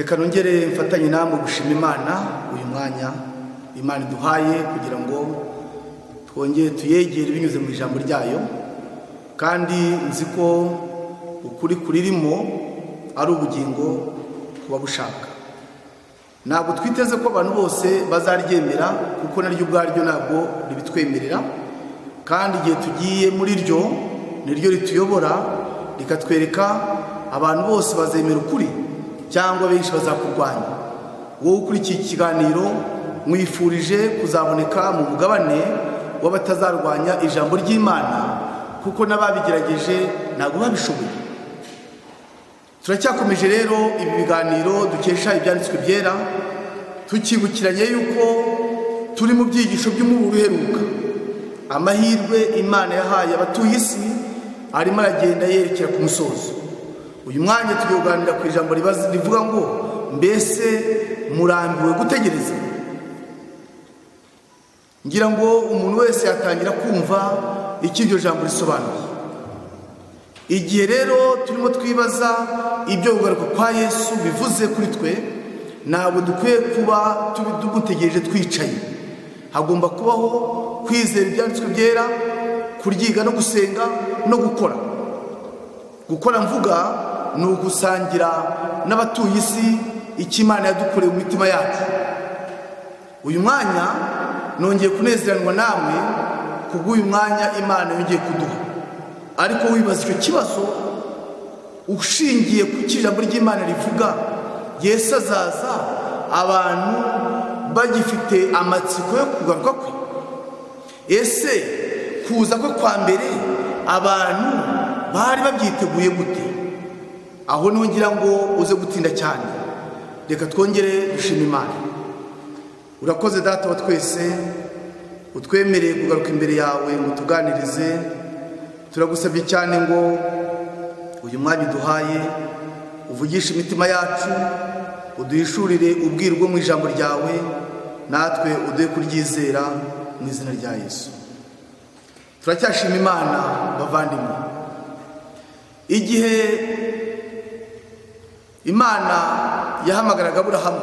Reka nongere mfatanye namwe gushima Imana uyu mwanya Imana iduhaye kugira ngo twongere tuyegere binyuze mu ijambo ryayo, kandi nzi ko ukuri kuririmo ari ubugingo kuba bushaka. Ntabwo twiteze ko abantu bose bazaryemera, kuko naryo ubwaryo ntabwo ribitwemerera, kandi igihe tugiye muri ryo niryo rituyobora rikatwereka abantu bose bazemera ukuri cyangwa benshi bazakurwanya. Wowe ukurikiye iki kiganiro, mwifurije kuzaboneka mu mugabane w'abatazarwanya ijambo ry'Imana, kuko n'ababigerageje ntabwo babishoboye. Turacyakomeje rero ibi biganiro dukesha ibyanditswe byera, tukibukiranye yuko turi mu byigisho by'umuburo uheruka. Amahirwe Imana yahaye abatuye isi arimo aragenda yerekera ku musozo. Uyu mwanya tugiye kuganira ku ijambo rivuga ngo mbese murambiwe gutegereza? Ngira ngo umuntu wese yatangira kumva icyo iryo jambo risobanuye. Igihe rero turimo twibaza ibyo kugaruka kwa Yesu bivuze kuri twe, ntabwo dukwiye kuba tumutegereje twicaye. Hagomba kubaho kwizera ibyanditswe byera, kuryiga no gusenga no gukora. Gukora mvuga ni ugusangira n'abatuye isi icyo Imana yadukoreye mu mitima yacu. Uyu mwanya nongeye kunezeranwa namwe kubw'uyu mwanya Imana yongeye kuduha. Ariko wibaza icyo kibazo ushingiye ku ijambo ry'Imana rivuga, Yesu azaza abantu bagifite amatsiko yo kugaruka kwe. Ese kuza kwe kwa mbere abantu bari babyiteguye gute? Aho nongera ngo uze gutinda cyane, reka twongere dushima Imana. Urakoze Data wa twese utwemereye kugaruka imbere yawe ngo tuganirize. Turagusabye cyane ngo uyu mwanya uduhaye uvugishe imitima yacu, uduhishurire ubwiru bwo mu ijambo ryawe, natwe uduhe kuryizera mu izina rya Yesu. Turacyashima Imana bavandimwe. Igihe Imana yahamagaraga Aburahamu,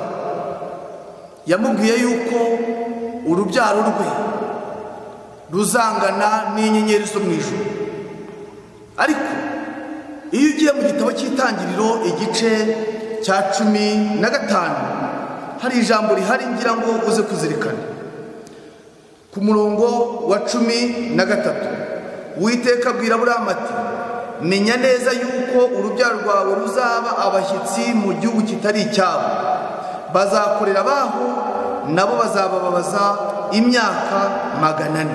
yamubwiye yuko urubyaro rwe ruzangana n'inyenyeri zo mu ijuru. Ariko iyo ugiye mu gitabo cy'Itangiriro igice cya 15, hari ijambo rihari ngira ngo uze kuzirikana. Ku murongo wa 13, Uwiteka abwira Aburahamu ati: menya neza yuko urubyaro rwawe ruzaba abashyitsi mu gihugu kitari icyabo, bazakorera abaho nabo bazababaza imyaka 400.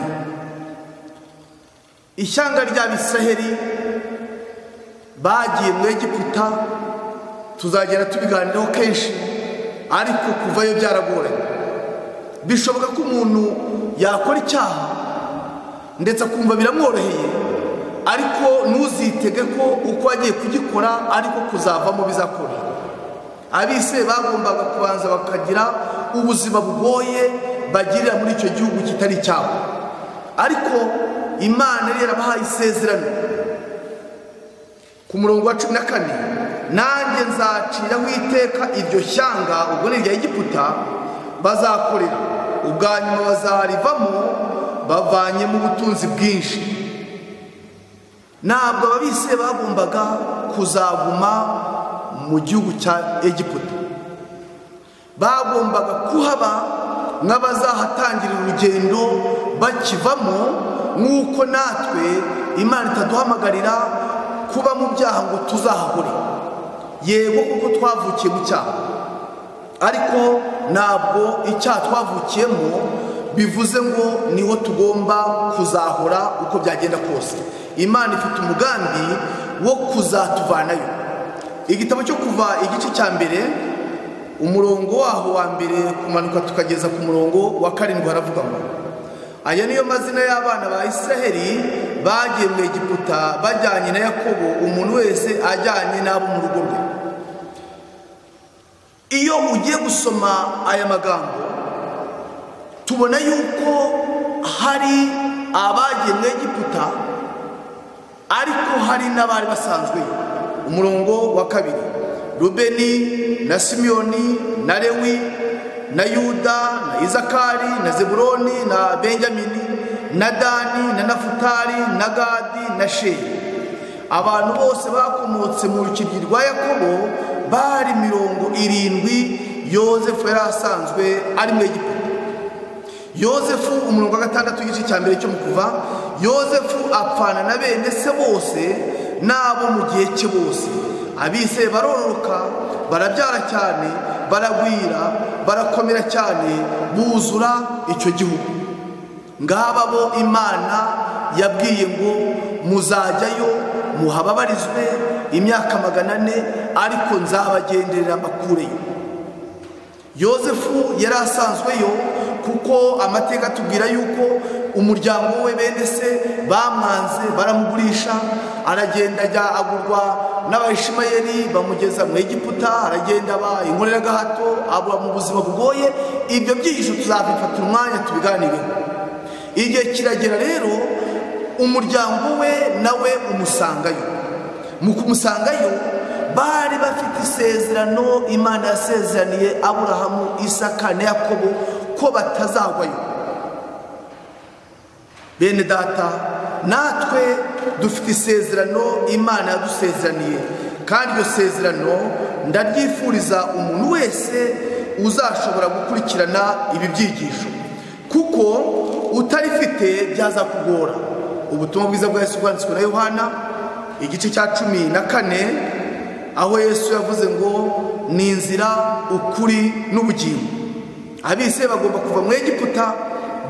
Ishyanga ry'Abisiraheli bagiye mu Egiputa, tuzagera tubiganiraho kenshi, ariko kuvayo byaragoranye. Bishoboka ko umuntu yakora icyaha ndetse akumva biramworoheye, ariko ntuzitege ko uko agiye kugikora ariko kuzavamo bizakorohera. Abise bagombaga kubanza bakagira ubuzima bugoye bagirira muri icyo gihugu kitari cyabo, ariko Imana yari yarabahaye isezerano. Ku murongo wa 14, nanjye nzaciraho iteka iryo shyanga, ubwo ni irya Egiputa, bazakorera, ubwa nyuma bazarivamo bavanyemo ubutunzi bwinshi. Ntabwo ababise bagombaga kuzaguma mu gihugu cya Egiputa, bagombaga kuhaba nk'abazahatangirira urugendo bakivamo, nk'uko natwe Imana itaduhamagarira kuba mu byaha ngo tuzahahore. Yego kuko twavukiye mu cyaha, ariko ntabwo icyaha twavukiyemo bivuze ngo niho tugomba kuzahora uko byagenda kose. Imana ifite umugambi wo kuzatuvanayo. Igitabo cyo Kuva igice cya 1, umurongo waho wa 1 kumanuka tukageza ku murongo wa 7, haravuga ngo: aya niyo mazina y'abana ba Isiraheli bagiye mu Egiputa bajyanye na Yakobo, umuntu wese ajyanye n'abo mu rugo rwe. Iyo ugiye gusoma aya magambo, tubona yuko hari abagiye mu Egiputa, ariko hari n'abari basanzwe. Umurongo wa 2, Rubeni na Simiyoni na Lewi na Yuda na Izakari na Zebuloni na Benjamini na Dani na Nafutali na Gadi na Sheri. Abantu bose bakomotse mu rukiryi rwa Yakobo bari 70. Yozefu yari asanzwe ari mu Egiputa. Yozefu, umurongo wa 6 igice cya mbere cyo mu Kuva, Yozefu apfana na bene se bose n'abo mu gihe cye bose. Abise barororoka, barabyara cyane, baragwira, barakomera cyane, buzura icyo gihugu. Ngaba bo Imana yabwiye ngo muzajyayo muhababarizwe imyaka 400, ariko nzabagenderera mbakureyo. Yozefu yari asanzweyo, kuko amateka atubwira yuko umuryango we bene se bamwanze baramugurisha, aragenda ajya agurwa n'Abayishimayeli bamugeza mu Egiputa, aragenda aba inkorera gahato, aba mu buzima bugoye. Ibyo byigisho tuzabifatira umwanya tubiganireho. Igihe kiragera rero umuryango we nawe umusangayo. Mu kumusangayo bari bafite isezerano Imana yasezeraniye Aburahamu, Isaka na Yakobo ko batazagwayo. Bene data, natwe dufite isezerano Imana yadusezeraniye, kandi iryo sezerano ndaryifuriza umuntu wese uzashobora gukurikirana ibi byigisho, kuko utarifite byazakugora. Ubutumwa bwiza bwa Yesu bwanditswe na Yohana igice cya 14, aho Yesu yavuze ngo ni inzira, ukuri n'ubugingo. Abise bagomba kuva mu Egiputa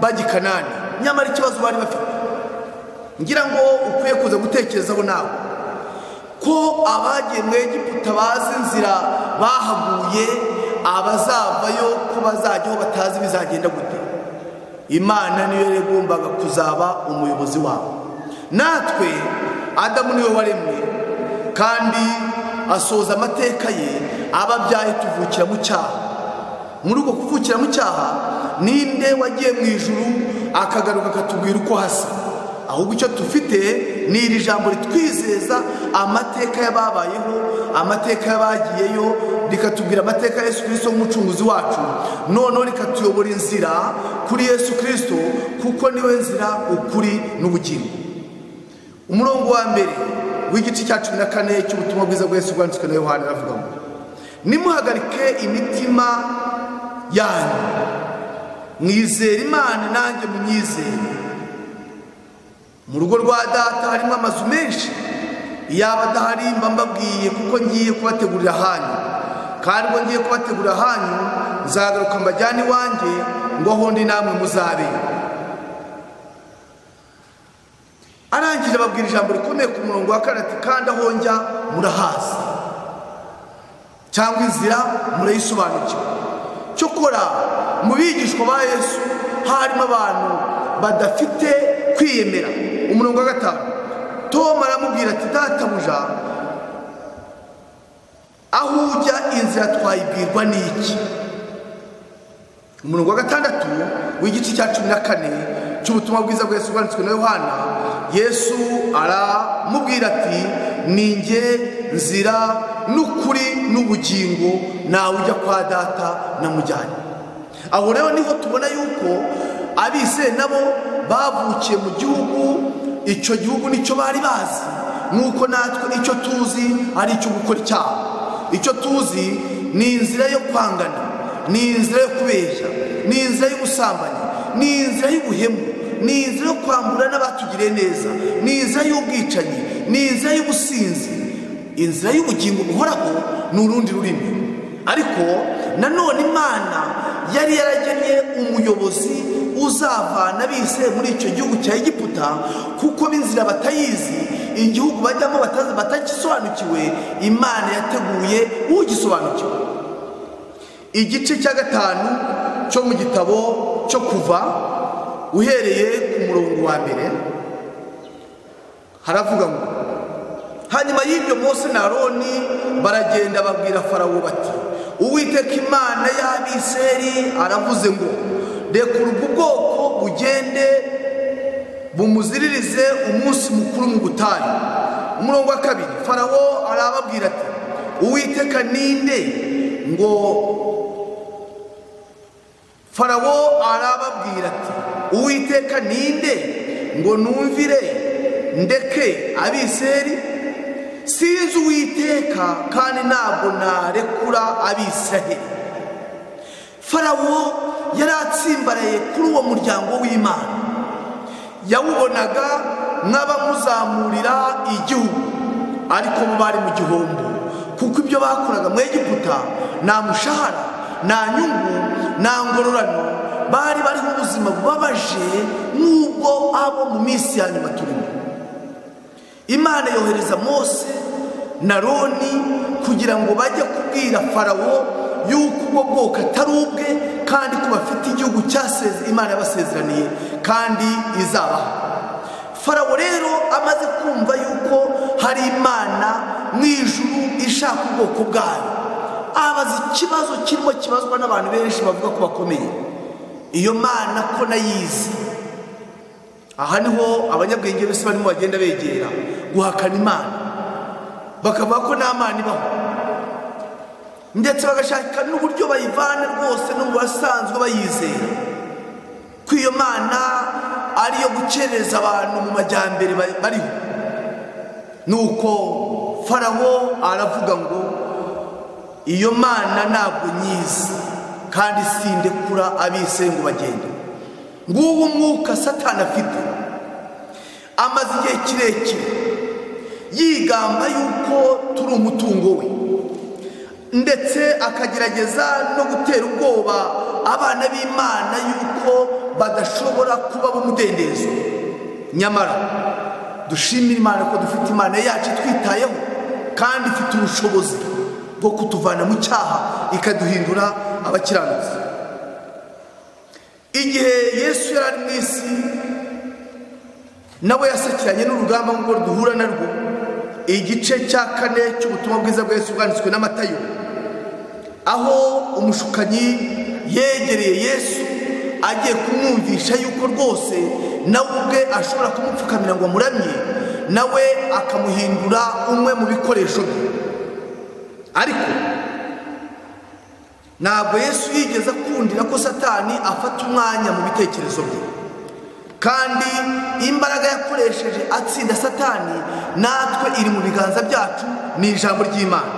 bajya i Kanani, nyamara ikibazo bari bafite, ngira ngo ukwiye kuza gutekerezaho nawe, ko abagiye mu Egiputa bazi inzira bahaguye, abazavayo ko bazajyaho batazi bizagenda gute. Imana niyo yagombaga kuzaba umuyobozi wabo. Natwe Adamu niwe waremwe kandi asoza amateka ye, ababyaye tuvukira mu cyaha. Muri uko kuvukira mu cyaha, ninde wagiye mu ijuru akagaruka akatubwira uko hasa? Ahubwo icyo dufite ni iri jambo ritwizeza amateka y'ababayeho, amateka y'abagiyeyo, rikatubwira amateka ya Yesu Kristo nk'umucunguzi wacu, noneho rikatuyobora inzira kuri Yesu Kristo, kuko niwe nzira, ukuri n'ubugingo. Umurongo wa mbere w'igice cya 14 cy'ubutumwa bwiza bwa Yesu bwanditswe na Yohana aravuga ngo nimuhagarike imitima yanyu, mwizere Imana nanjye munyizere. Mu rugo rwa data harimo amazu menshi, iyaba adahari mba mbabwiye, kuko ngiye kubategurira ahanyu. Kandi ubwo ngiye kubategurira ahanyu, nzagaruka mbajyane iwanjye, ngo aho ndi namwe muzabe. Arangije ababwira ijambo rikomeye ku murongo wa 4 ati kandi aho njya murahazi, cyangwa inzira murayisobanukiwe. Cyokora mu bigishwa ba Yesu harimo abantu badafite kwiyemera. Umurongo wa 5, Toma aramubwira ati databuja, aho ujya inzira twayibwirwa n'iki? Umurongo wa 6 w'igice cya 14 cy'ubutumwa bwiza bwa Yesu bwanditswe na Yohana, Yesu aramubwira ati ni njye nzira n'ukuri n'ubugingo, nawe ujya kwa data namujyanye. Aho rero niho tubona yuko abise nabo bavukiye mu gihugu, icyo gihugu nicyo bari bazi, nk'uko natwe icyo tuzi ari icyo gukora icyaha. Icyo tuzi ni inzira yo kwangana, ni inzira yo kubeshya, ni inzira y'ubusambanyi, ni inzira y'ubuhemu, ni inzira yo kwambura n'abatugiriye neza, ni inzira y'ubwicanyi, ni inzira y'ubusinzi. Inzira y'ubugingo buhoraho ni urundi rurimi. Ariko nanone Imana yari yaragennye umuyobozi uzavana bise muri icyo gihugu cya Egiputa, kuko b'inzira batayizi, igihugu bajyamo batagisobanukiwe. Imana yateguye ugisobanukiwe. Igice cya 5 cyo mu gitabo cyo Kuva, uhereye ku murongo wa 1, haravuga ngo hanyuma y'ibyo Mose na Aroni baragenda babwira Farawo bati Uwiteka Imana y'Abisirayeli aravuze ngo rekura ubwo bwoko bugende bumuziririze umunsi mukuru mu butayu. Umurongo wa 2, Farawo arababwira ati Uwiteka ninde ngo Farawo arababwira ati Uwiteka ninde ngo numvire ndeke Abisirayeli? Sinzi Uwiteka kandi ntabwo narekura Abisirayeli. Farawo yari atsimbaraye kuri uwo muryango w'Imana, yawubonaga nk'abamuzamurira igihugu, ariko bo bari mu gihombo, kuko ibyo bakoraga mu Egiputa nta mushahara, nta nyungu, nta ngororano. Bari bariho ubuzima bubabaje nk'ubwo abo mu minsi ya nyuma turimo. Imana yohereza Mose na Aroni kugira ngo bajye kubwira Farawo yuko ubwo bwoko atari ubwe, kandi ko bafite igihugu Imana yabasezeraniye kandi izabaha. Farawo rero amaze kumva yuko hari Imana mu ijuru ishaka ubwoko bwayo, abaza ikibazo kirimo kibazwa n'abantu benshi bavuga ko bakomeye: iyo Mana ko nayizi? Aha niho abanyabwenge bose barimo bagenda begera guhakana Imana, bakavuga ko nta Mana ibaho, ndetse bagashaka n'uburyo bayivana rwose no mu basanzwe bayizera, ko iyo Mana ariyo gukereza abantu mu majyambere bariho. Nuko Farawo aravuga ngo iyo Mana ntabwo nyizi, kandi sindekura Abisirayeli ngo bagende. Nguwo umwuka Satani afite. Amaze igihe kirekire yigamba yuko turi umutungo we, ndetse akagerageza no gutera ubwoba abana b'Imana yuko badashobora kuba b'umudendezo. Nyamara dushimira Imana ko dufite Imana yacu twitayeho, kandi ifite ubushobozi bwo kutuvana mu cyaha ikaduhindura abakiranutsi. Igihe Yesu yari ari mu isi, nawe yasakiranye n'urugamba ngo duhura narwo. Igice cya 4 cy'ubutumwa bwiza bwa Yesu bwanditswe na Matayo, aho umushukanyi yegereye Yesu agiye kumwumvisha yuko rwose nawe ubwe ashobora kumupfukamira ngo amuramye, nawe akamuhindura umwe mu bikoresho bye. Ariko ntabwo Yesu yigeze akundira ko Satani afata umwanya mu bitekerezo bye, kandi imbaraga yakoresheje atsinda Satani natwe iri mu biganza byacu, ni ijambo ry'Imana.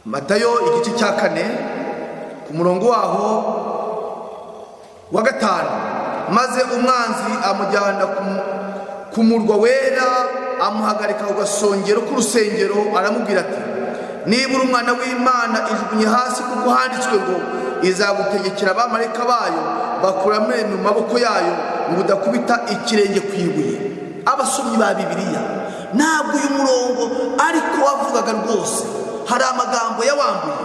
Matayo igice cya 4 ku murongo waho wa 5: maze umwanzi amujyana ku murwa wera, amuhagarika ku gasongero k'urusengero, aramubwira ati niba uri umwana w'Imana ijugunye hasi, kuko handitswe ngo izagutegekera abamarayika bayo bakuramire mu maboko yayo ngo udakubita ikirenge ku ibuye. Abasomyi ba Bibiliya, ntabwo uyu murongo ariko wavugaga rwose, hari amagambo yawambuye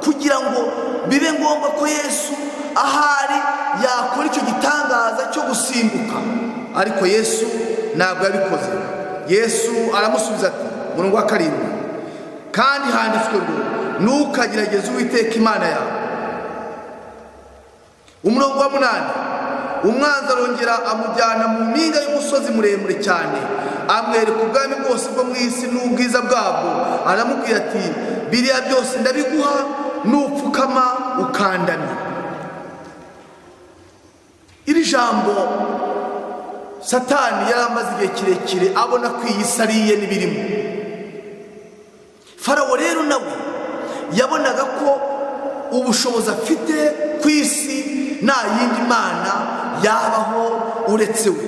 kugira ngo bibe ngombwa ko Yesu ahari yakora icyo gitangaza cyo gusimbuka, ariko Yesu ntabwo yabikoze. Yesu aramusubiza ati, murongo wa 7: kandi handitswe ngo ntukagerageze Uwiteka Imana yawe. Umurongo wa 8: umwanzi arongera amujyana mu mpinga y'umusozi muremure cyane, amwereka ubwami bwose bwo mu isi n'ubwiza bwabwo, aramubwira ati biriya byose ndabiguha nupfukama ukandamya. Iri jambo Satani yari amaze igihe kirekire abona ko iyi si ari iye n'ibirimo. Farawo rero nawe yabonaga ko ubushobozi afite ku isi nta yindi mana yabaho uretse we,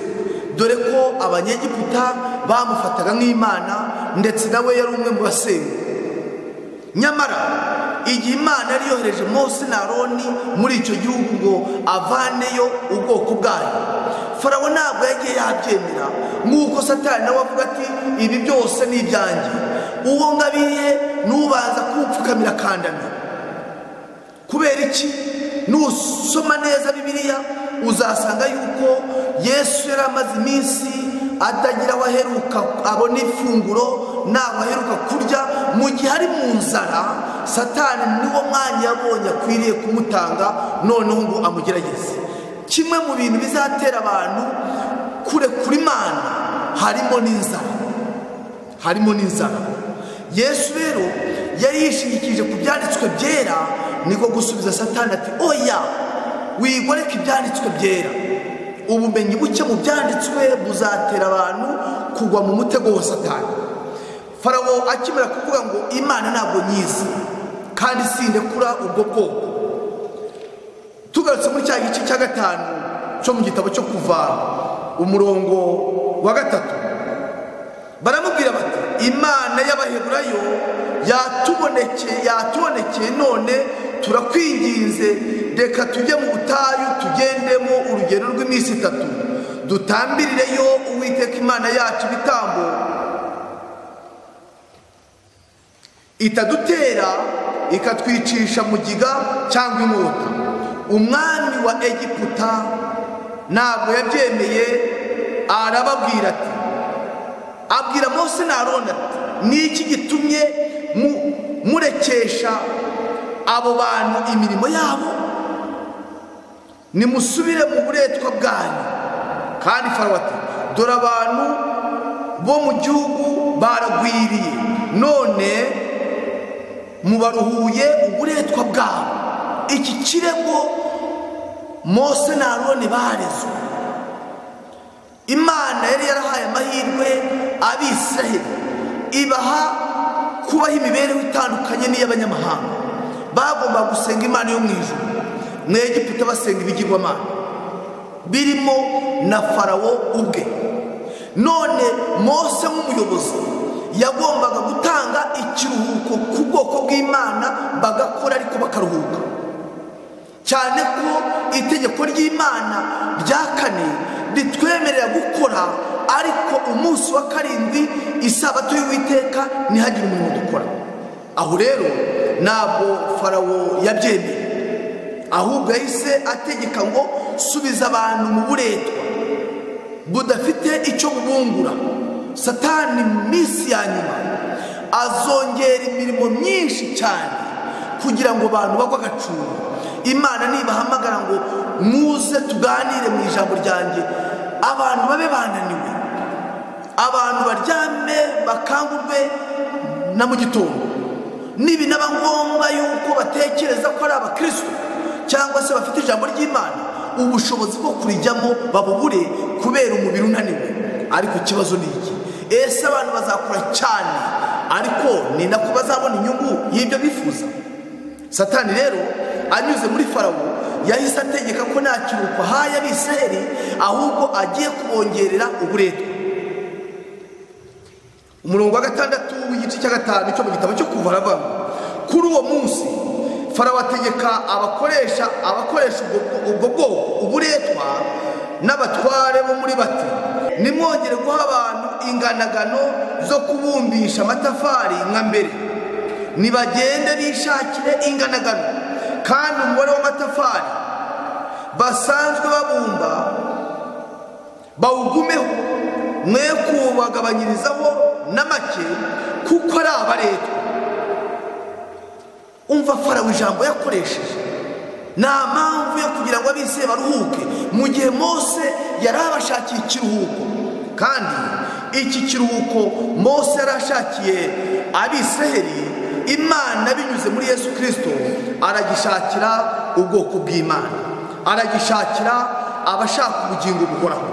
dore ko Abanyegiputa bamufataga nk'Imana, ndetse nawe yari umwe mu basenga. Nyamara igihe Imana yari yohereje Mose na Aroni muri icyo gihugu ngo avaneyo ubwoko bwayo, Farawo ntabwo yagiye yabyemera, nk'uko Satani nawe avuga ati ibi byose ni ibyanjye, uwo ngabiye nubanza kumpfukamira akandamya. Kubera iki? Nusoma neza Bibiliya uzasanga yuko Yesu yari amaze iminsi atagira aho aheruka abona ifunguro, ntaho aheruka kurya. Mu gihe ari mu nzara, Satani niwo mwanya yabonye akwiriye kumutanga noneho ngo amugerageze. Kimwe mu bintu bizatera abantu kurekura Imana harimo n'inzara, harimo n'inzara. Yesu rero yari yishingikirije ku byanditswe byera, niko gusubiza Satani ati oya, wigoreke ibyanditswe byera. Ubumenyi buke mu byanditswe buzatera abantu kugwa mu mutego wa Satani. Farawo akimara kuvuga ngo Imana ntabwo nyizi kandi sindekura ubwo bwoko, tugarutse muri cya gice cya 5 cyo mu gitabo cyo Kuva umurongo wa 3, baramubwira bati Imana y'Abaheburayo yatubonekeye none turakwinginze, reka tujye mu butayu tugendemo urugendo rw'iminsi 3, dutambirireyo Uwiteka Imana yacu ibitambo, itadutera ikatwicisha mugiga cyangwa inkota. Umwami wa Egiputa ntabwo yabyemeye, arababwira ati, abwira Mose na Aroni ati niki gitumye murekesha abo bantu imirimo yabo? Nimusubire mu buretwa bwanyu. Kandi Farawo ati dore abantu bo mu gihugu baragwiriye, none mubaruhuye uburetwa bwabo. Iki kirego Mose na Aroni barezwe. Imana yari yarahaye amahirwe Abisiraheli, ibaha kubaho imibereho itandukanye n'iy'abanyamahanga. Bagomba gusenga Imana yo mu ijuru, mu Egiputa basenga ibigirwamana birimo na Farawo ubwe. None Mose nk'umuyobozi yagombaga gutanga ikiruhuko ku bwoko bw'Imana, bagakora ariko bakaruhuka, cyane ko itegeko ry'Imana rya 4 ritwemerera gukora, ariko umunsi wa 7 isabato y'Uwiteka ntihagire umuntu dukora. Aho rero ntabwo Farawo yabyemeye, ahubwo yahise ategeka ngo subiza abantu mu buretwa budafite icyo bubungura. Satani mu minsi ya nyuma azongera imirimo myinshi cyane kugira ngo abantu bagwe agacuro. Imana nibahamagara ngo muze tuganire mu ijambo ryanjye, abantu babe bananiwe, abantu baryame bakangurwe na mu gitondo. Nibinaba ngombwa yuko batekereza ko ari abakristo cyangwa se bafite ijambo ry'Imana, ubushobozi bwo kurijyamo babubure kubera umubiri unaniwe. Ariko ikibazo ni iki: ese abantu bazakora cyane, ariko ni nako bazabona inyungu y'ibyo bifuza? Satani rero anyuze muri Farawo yahise ategeka ko nta kiruhuko ahaye Abisiraheli, ahubwo agiye kubongerera uburetwa. Umurongo wa 6 w'igice cya 5 cyo mu gitabo cyo Kuva aravuga, kuri uwo munsi Farawo ategeka abakoresha ubwo bwoko uburetwa n'abatware bo muri bati nimwongere guha abantu inganagano zo kubumbisha amatafari nka mbere, nibagende bishakire inganagano, kandi umubare w'amatafari basanzwe babumba bawugumeho, mwe kubagabanyirizaho na make, kuko ari abaretwa. Umva Farawo ijambo yakoresheje. Nta mpamvu yo kugira ngo abisirayeli baruhuke mu gihe Mose yari abashakiye ikiruhuko. Kandi iki kiruhuko Mose yari ashakiye Abisirayeli, Imana binyuze muri Yesu Kristo aragishakira ubwoko bw'Imana, aragishakira abashaka ubugingo buhoraho,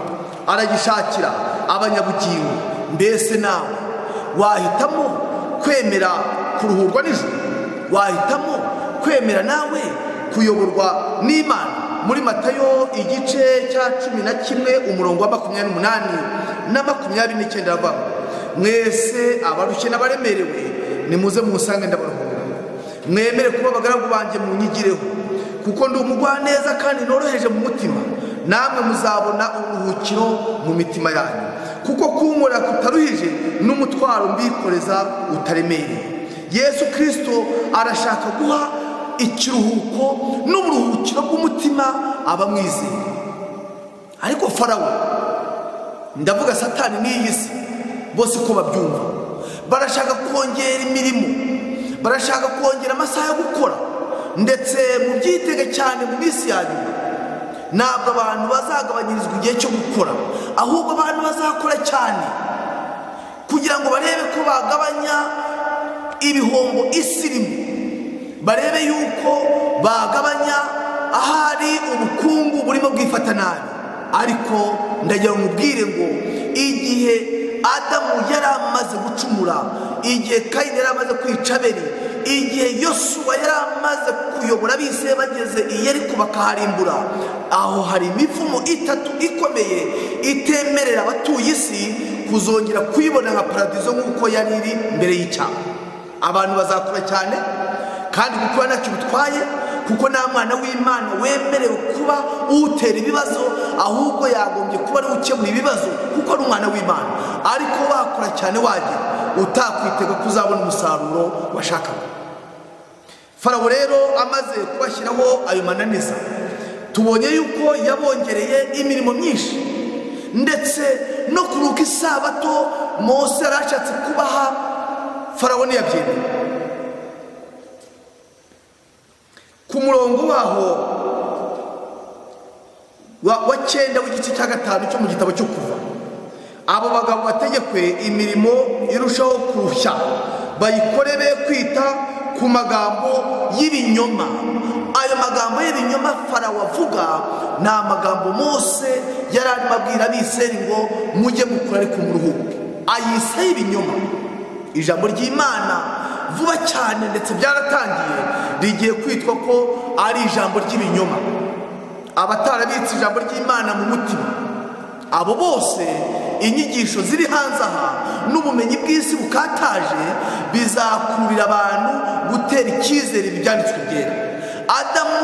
aragishakira abanyabugingo. Mbese nawe wahitamo kwemera kuruhurwa nijoro? Wahitamo kwemera nawe kuyoborwa n'Imana? Muri Matayo igice cya 11 umurongo wa 28 na 29 aravuga, mwese abarushye n'abaremerewe nimuze musange ndabaruhura, mwemere kuba abagaragu banjye munyigireho, kuko ndi umugwaneza kandi noroheje mu mutima, namwe muzabona uburuhukiro mu mitima yanyu, kuko kunkora kutaruhije n'umutwaro mbikoreza utaremereye. Yesu Kristo arashaka guha ikiruhuko n'uburuhukiro bw'umutima abamwizeye. Ariko Farawo, ndavuga Satani n'iyi si bose ko babyumva, barashaka kongera imirimo, barashaka kongera amasaha yo gukora, ndetse mu byitege cyane mu minsi ya nyuma ntabwo abantu bazagabanyirizwa igihe cyo gukora, ahubwo abantu bazakora cyane kugira ngo barebe ko bagabanya ibihombo isi irimo, barebe yuko bagabanya ahari ubukungu burimo bwifata nabi. Ariko ndagira ngo mubwire ngo igihe Adamu yari amaze gucumura, igihe Kayini yari amaze kwica Abeli, igihe Yosuwa yari amaze kuyobora ab'Isirayeli bageze i Yeriko bakaharimbura, aho hari imivumo itatu ikomeye itemerera abatuye isi kuzongera kuyibona nka paradizo nk'uko yari iri mbere y'icyaha. Abantu bazakura cyane, kandi gukura ntacyo bitwaye, kuko nta mwana w'Imana wemerewe kuba utera ibibazo, ahubwo yagombye kuba ari ukemura ibibazo kuko ari umwana w'Imana. Ariko wakora cyane wagira utakwitega ko uzabona umusaruro washakaga. Farawo rero amaze kubashyiraho ayo mananiza, tubonye yuko yabongereye imirimo myinshi, ndetse no kuruka isabato Mose yarashatse kubaha, Farawo ntiyabyemera. Ku murongo waho wa 9 w'igice cya 5 cyo mu gitabo cyo Kuva, abo bagabo bategekwe imirimo irushaho kurushya, bayikore be kwita ku magambo y'ibinyoma. Ayo magambo y'ibinyoma Farawo avuga ni amagambo Mose yari arimo abwira Abisirayeli ngo mujye mukora ariko muruhuke, ayise y'ibinyoma. Ijambo ry'Imana vuba cyane ndetse byaratangiye rigiye kwitwa ko ari ijambo ry'ibinyoma. Abatarabitse ijambo ry'Imana mu mutima, abo bose inyigisho ziri hanze aha n'ubumenyi bw'isi bukataje bizakurira abantu gutera icyizere ibyanditswe byera. Adamu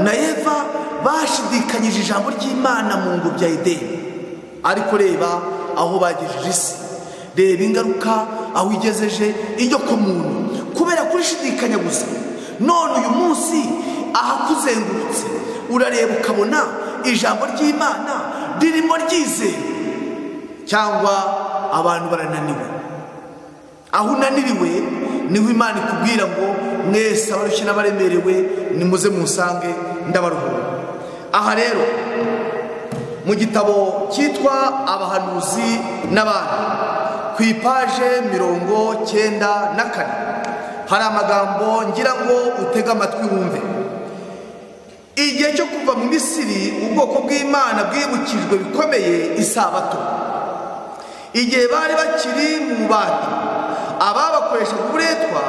na Eva bashidikanyije ijambo ry'Imana mu ngobyi ya Edeni, ariko reba aho bagejeje isi, reba ingaruka aho igezeje inyoko muntu kubera kurishidikanya gusa. None uyu munsi ahakuzengurutse urareba ukabona ijambo ry'Imana ririmo ryizeye, cyangwa abantu barananiwe. Aho unaniriwe niho Imana ikubwira ngo mwese abarushye n'abaremerewe nimuze munsange ndabaruhura. Aha rero mu gitabo cyitwa Abahanuzi n'Abami ku ipaje 94 hari amagambo ngira ngo utege amatwi wumve. Igihe cyo kuva mu Misiri ubwoko bw'Imana bwibukijwe bikomeye isabato. Igihe bari bakiri mu bubata, ababakoreshaga uburetwa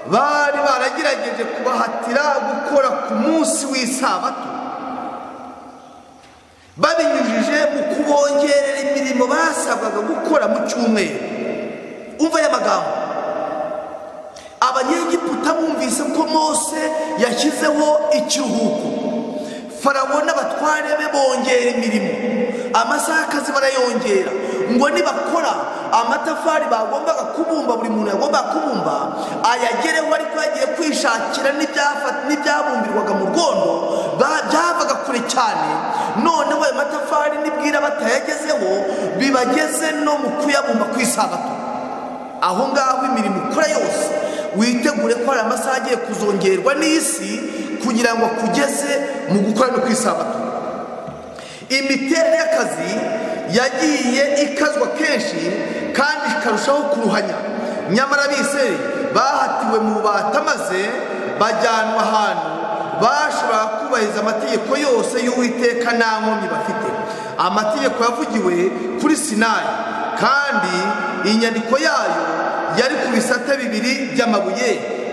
bari baragerageje kubahatira gukora ku munsi w'isabato, babinyujije mu kubongerera imirimo basabwaga gukora mu cyumweru. Umva aya magambo. Abanyegiputa bumvise ko Mose yashyizeho ikiruhuko, Farawo n'abatware be bongera imirimo, amasaha y'akazi barayongera, ngo nibakora amatafari bagombaga kubumba, buri muntu yagombaga kubumba ayagereho, ariko yagiye kwishakira n'ibyabumbirwaga mu rwondo byavaga kure cyane. Noneho ayo matafari nibwira batayagezeho bibageze no mu kuyabumba ku isabato. Aho ngaho imirimo ukora yose witegure ko hari amasaha agiye kuzongerwa n'isi kugira ngo akugeze mu gukora no ku isabato. Imiterere y'akazi yagiye ikazwa kenshi kandi ikarushaho kuruhanya. Nyamara Abisirayeli bahatiwe mu bubata maze bajyanwa ahantu bashobora kubahiriza amategeko yose y'Uwiteka nta nkomyi bafite. Amategeko yavugiwe kuri Sinayi, kandi inyandiko yayo yari ku bisate bibiri by'amabuye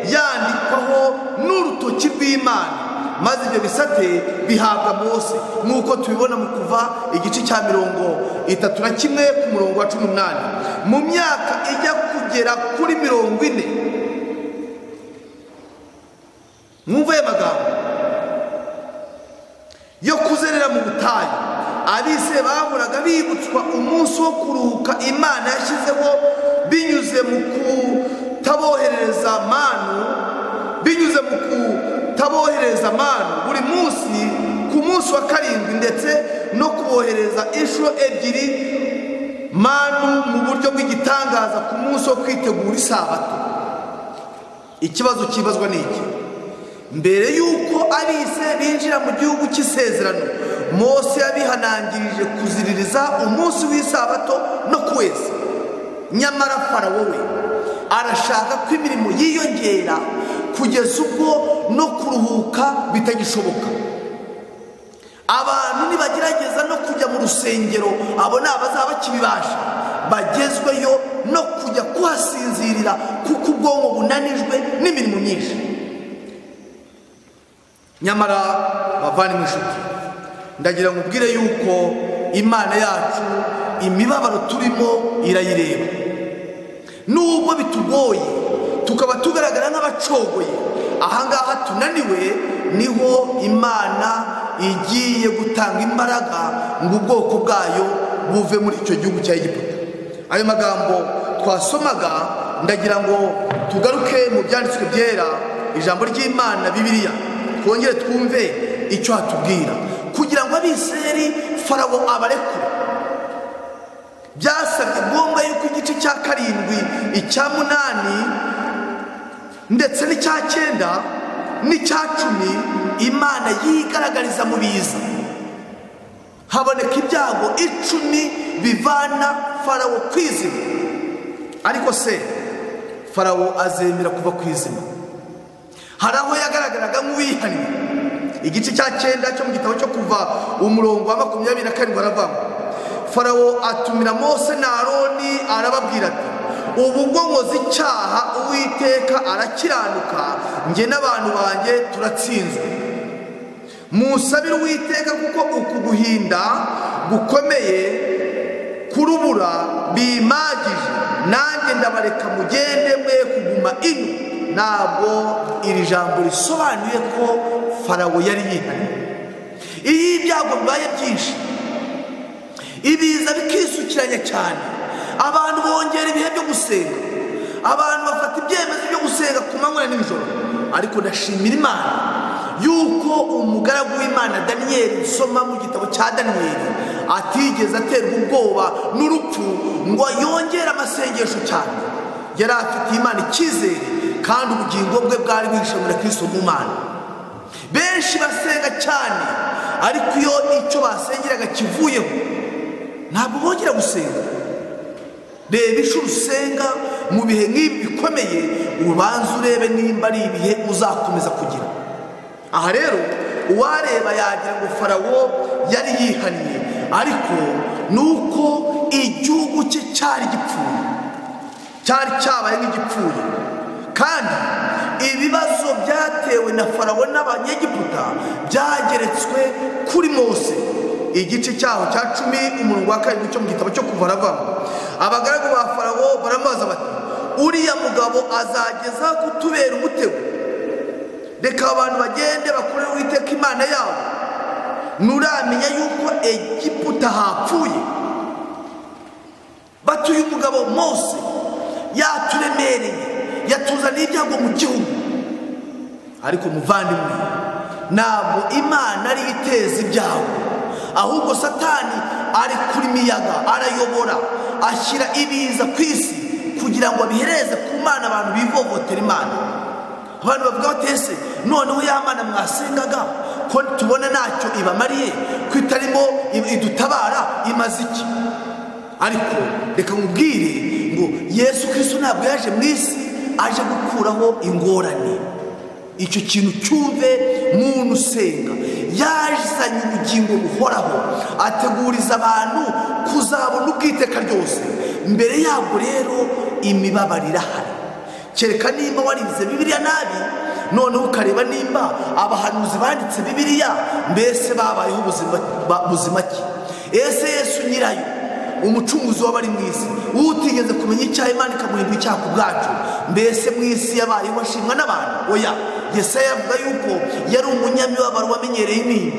yandikwaho n'urutoki rw'Imana, maze ibyo bisate bihabwa Mose, nk'uko tubibona mu Kuva igice cya 31 ku murongo wa 18. Mu myaka ijya kugera kuri 40, mwumve aya magambo yo kuzerera mu butayu, Abisirayeli bahoraga bibutswa umunsi wo kuruhuka Imana yashyizeho binyuze mu kutaboherereza manu buri munsi ku munsi wa 7, ndetse no kubohereza inshuro 2 manu mu buryo bw'igitangaza ku munsi wo kwitegura isabato. Ikibazo kibazwa ni iki: mbere yuko Abisirayeli binjira mu gihugu cy'isezerano, Mose yabihanangirije kuziririza umunsi w'isabato no kuweza. Nyamara Farawo we Arashaka ko imirimo yiyongera kugeza ubwo no kuruhuka bitagishoboka. Abantu nibagerageza no kujya mu rusengero, abo ni abazaba bakibibasha, bagezweyo no kujya kuhasinzirira kuko ubwonko bunanijwe n'imirimo myinshi. Nyamara bavandimwe inshuti, ndagira ngo ubwire yuko Imana yacu imibabaro turimo irayireba. Nubwo bitugoye tukaba tugaragara nk'abacogoye, ahangaha tunaniwe, niho Imana igiye gutanga imbaraga ngo ubwoko bwayo buve muri icyo gihugu cya Egiputa. Ayo magambo twasomaga, ndagira ngo tugaruke mu byanditswe byera, ijambo ry'Imana Bibiliya, twongere twumve icyo hatubwira. Kugira ngo Abisirayeli Farawo abarekure, byasabye ngombwa yuko igice cya 7, icya 8 ndetse n'icya 9 n'icya 10 Imana yigaragariza mu biza. Haboneka ibyago 10 bivana Farawo ku izima. Ariko se Farawo azemera kuva ku izima? Hari aho yagaragaraga nk'uwihannye. Igice cya 9 cyo mu gitabo cyo Kuva, umurongo wa 27 aravamo. Farawo atumira Mose na Aroni arababwira ati: ubu ubwo nkoze icyaha, Uwiteka arakiranuka, njye n'abantu banjye turatsinzwe. Musabire Uwiteka kuko uku guhinda gukomeye kurubura bimagije, nanjye ndabareka mugende mwe kuguma ino. Ntabwo iri jambo risobanuye ko Farawo yari yihannye. Iyo ibyago bibaye byinshi, ibiza bikisukiranya cyane, abantu bongera ibihe byo gusenga, abantu bafata ibyemezo byo gusenga ku manywa na nijoro. Ariko ndashimira Imana yuko umugaragu w'Imana Daniyeli, usoma mu gitabo cya Daniyeli, atigeze aterwa ubwoba n'urupfu ngo yongere amasengesho cyane. Yari afitiye Imana icyizere, kandi ubugingo bwe bwari buhishe muri Kristo mu Mana. Benshi basenga cyane, ariko iyo icyo basengeraga kivuyeho ntabwo bongera gusenga. Reba inshuro usenga mu bihe nk'ibi bikomeye, ubanza urebe nimba ari ibihe uzakomeza kugira. Aha rero uwareba yagira ngo Farawo yari yihannye, ariko nuko igihugu cye cyari gipfuye, cyari cyabaye nk'igipfuye. Kandi ibibazo byatewe na Farawo n'Abanyegiputa byageretswe kuri Mose. Igice cyaho cya 10 umurongo wa 7 cyo mu gitabo cyo Kuva aravamo. Abagaragu ba Farawo baramubaza bati: uriya mugabo azageza kutubera umutego? Reka abantu bagende bakorere Uwiteka Imana yabo. Nuramenya yuko Egiputa hapfuye. Batuye umugabo Mose yaturemereye, yatuzaniye ibyago mu gihugu. Ariko muvandimwe, ntabwo Imana ari iteza ibyago, ahubwo Satani ari kuri miyaga, arayobora, ashyira ibiza ku isi kugira ngo abihereze ku Mana, abantu bivovotera Imana. Abantu bavuga bati: ese noneho ya Mana mwasengaga ko tubona ntacyo ibamariye, ko itarimo idutabara, imaze iki? Ariko reka nkubwire ngo Yesu Kristo ntabwo yaje mu isi aje gukuraho ingorane. Icyo kintu cyumve muntu usenga. Yazanye ubugingo buhoraho, ateguriza abantu kuzabona ubwiteka ryose. Mbere yabwo rero imibabaro irahari. Kereka nimba warize Bibiliya nabi, noneho ukareba nimba abahanuzi banditse Bibiliya mbese babayeho ubuzima ki. Ese Yesu nyirayo, umucunguzi w'abari mu isi, utigeze kumenya icyaha Imana ikamuhindura icyaha ku bwacu, mbese mu isi yabayeho ashimwa n'abantu? Oya. Yesaya avuga yuko yari umunyamibabaro wamenyereye intimba.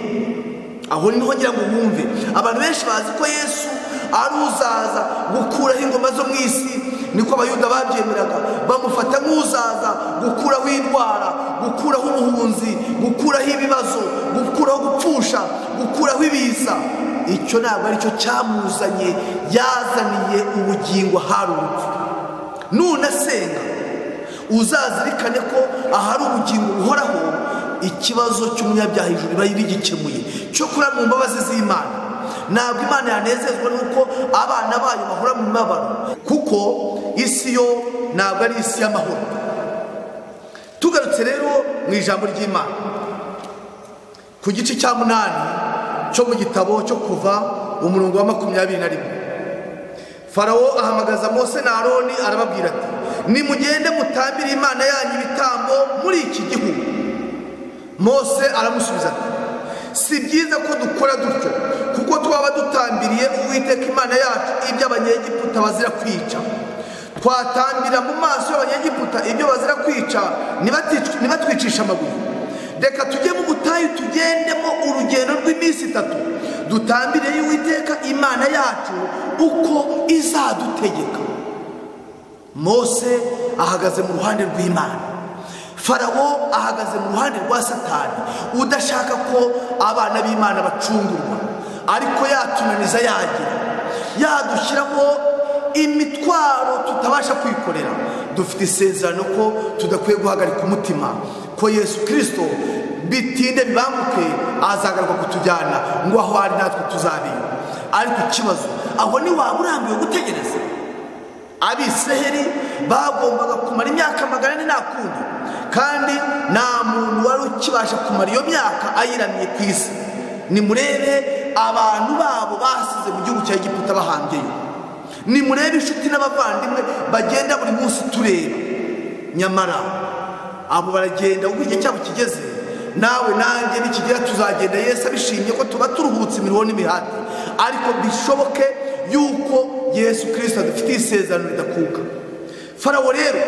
Aho niho ngira ngo wumve. Abantu benshi bazi ko Yesu ari uzaza gukuraho ingoma zo mu isi, niko Abayuda babyemeraga, bamufata nk'uzaza gukuraho indwara, gukuraho ubuhunzi, gukuraho ibibazo, gukuraho gupfusha, gukuraho ibiza. Icyo ntabwo aricyo cyamuzanye, yazaniye ubugingo ahari urupfu. Nunasenga uzazirikane ko ahari ubugingo buhoraho, ikibazo cy'umunyabyaha ijuru riba rigikemuye. Cyo kuri mu mbabazi z'Imana, Ntabwo Imana yanezezwa nuko abana bayo bahora mu mibabaro, kuko isi yo ntabwo ari isi y'amahoro. Tugarutse rero mu ijambo ry'Imana ku gice cya 8 cyo mu gitabo cyo Kuva umurongo wa 21, Farawo ahamagaza Mose na Aroni arababwira ati: nimugende mutambire Imana yanyu ibitambo muri iki gihugu. Mose aramusubiza ati: si byiza ko dukora dutyo, kuko twaba dutambiriye Uwiteka Imana yacu ibyo Abanyegiputa bazira kwica. Twatambira mu maso y'Abanyegiputa ibyo bazira kwica, nibatwicisha amabuye. Reka tujye mu butayu, tugendemo urugendo rw'iminsi 3, dutambire Uwiteka Imana yacu uko izadutegeka. Mose ahagaze mu ruhande rw'Imana, Farawo ahagaze mu ruhande rwa Satani udashaka ko abana b'Imana bacungurwa, ariko yatunaniza, yagira yadushyiraho imitwaro tutabasha kwikorera. Dufite isezerano ko tudakwiye guhagarika umutima, ko Yesu Kristo bitinde bibanguke azagaruka kutujyana ngo aho ari natwe tuzabiyo. Ariko ikibazo aho ni waba urambiwe gutegereza. Abisiraheli bagombaga kumara imyaka 400 nta kundi, kandi nta muntu wari ukibasha kumara iyo myaka ayiramye ku isi. Nimurebe abantu babo basize mu gihugu cya Egiputa bahambyeyo, nimurebe inshuti n'abavandimwe bagenda buri munsi tureba, nyamara abo baragenda ubwo igihe cyabo kigeze. Nawe nanjye nikigera tuzagenda Yesu abishimye ko tuba turuhutse imiruho n'imihati, ariko bishoboke yuko Yesu Kristo adufitiye isezerano ridakuka. Farawo rero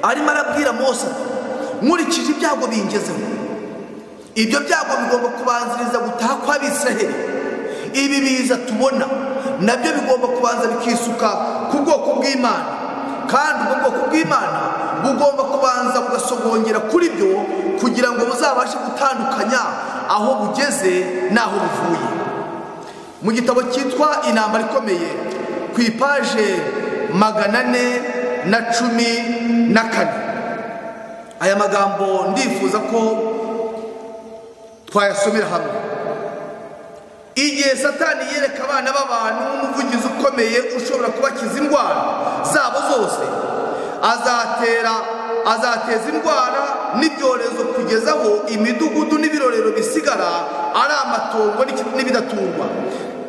arimo arabwira Mose ati: nkurikije ibyago bingezeho, ibyo byago bigomba kubanziriza gutaha kw'Abisiraheli. Ibi biza tubona nabyo bigomba kubanza bikisuka ku bwoko bw'Imana, kandi ubwo bwoko bw'Imana bugomba kubanza bugasogongera kuri byo kugira ngo buzabashe gutandukanya aho bugeze n'aho buvuye. Mu gitabo cyitwa Intambara Ikomeye ku ipaje 414, aya magambo ndifuza ko twayasomera hamwe. Igihe Satani yereka abana b'abantu umuvugizi ukomeye ushobora kubakiza indwara zabo zose, azateza indwara n'ibyorezo kugeza aho imidugudu n'ibirorero bisigara ari amatongo n'ibidaturwa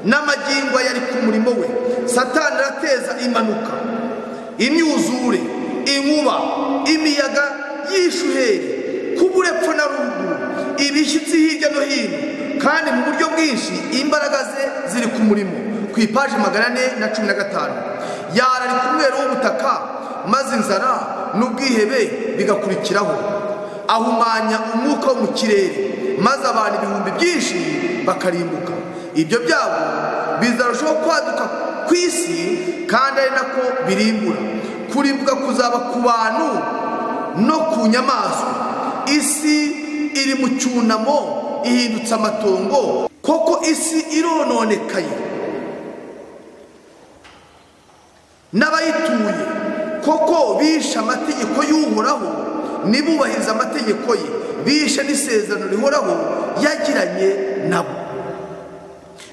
n'amagingo yari ku murimo we. Satani arateza impanuka, imyuzure, inkuba, imiyaga y'ishuheri, kubura epfo na ruguru, ibishyitsi hirya no hino, kandi mu buryo bwinshi imbaraga ze ziri ku murimo. Ku ipaji 415, yarari ku mwero w'ubutaka, maze inzara n'ubwihebe bigakurikiraho. Ahumanya umwuka wo mu kirere, maze abantu ibihumbi byinshi bakarimbuka. Ibyo byago bizarushaho kwaduka ku isi, kandi ari nako birimbura. Kurimbuka kuzaba ku bantu no ku nyamaswa. Isi iri mu cyunamo, ihindutse amatongo, koko isi irononekaye n'abayituye, koko bishe amategeko y'Uhoraho, nibubahiriza amategeko ye, bishe n'isezerano rihoraho yagiranye nabo.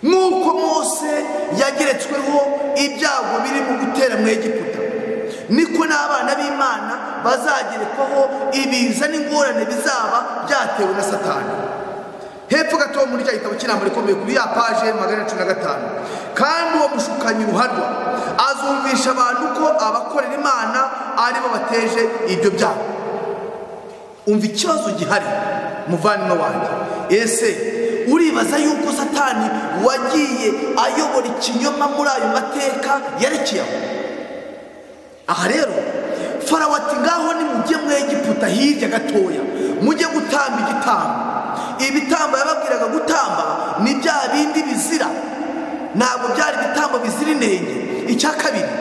Nk'uko Mose yageretsweho ibyago biri mu gutera mu Egiputa, niko n'abana b'Imana bazagerekwaho ibiza n'ingorane bizaba byatewe na Satani. Hepfo gato muri cya gitabo cy'Intambara Ikomeye kuri ya paje 415, kandi uwo mushukanyi ruharwa azumvisha abantu ko abakorera Imana aribo bateje ibyo byago. Umva ikibazo gihari muvandimwe wanjye, ese uribaza yuko Satani wagiye ayobora ikinyoma muri ayo mateka yerekeye aho? Aha rero Farawo ati: ngaho nimujye mu Egiputa hirya gatoya, mujye gutamba igitambo. Ibitambo yababwiraga gutamba ni bya bindi bizira, ntabwo byari ibitambo bizira inenge. Icya kabiri,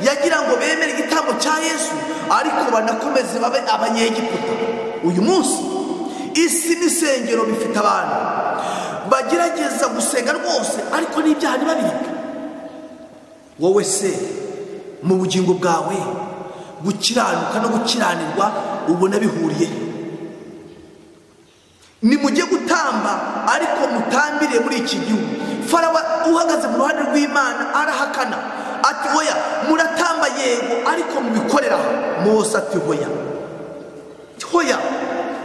yagira ngo bemere igitambo cya Yesu, ariko banakomeze babe Abanyegiputa. Uyu munsi isi n'isengero bifite abantu bagerageza gusenga rwose, ariko n'ibyaha ntibabireke. Wowe se mu bugingo bwawe gukiranuka no gukiranirwa ubona bihuriye? Nimujye gutamba, ariko mutambire muri iki gihugu. Farawo uhagaze mu ruhande rw'Imana arahakana ati hoya muratamba yego ariko mubikorera. Mose ati hoya hoya,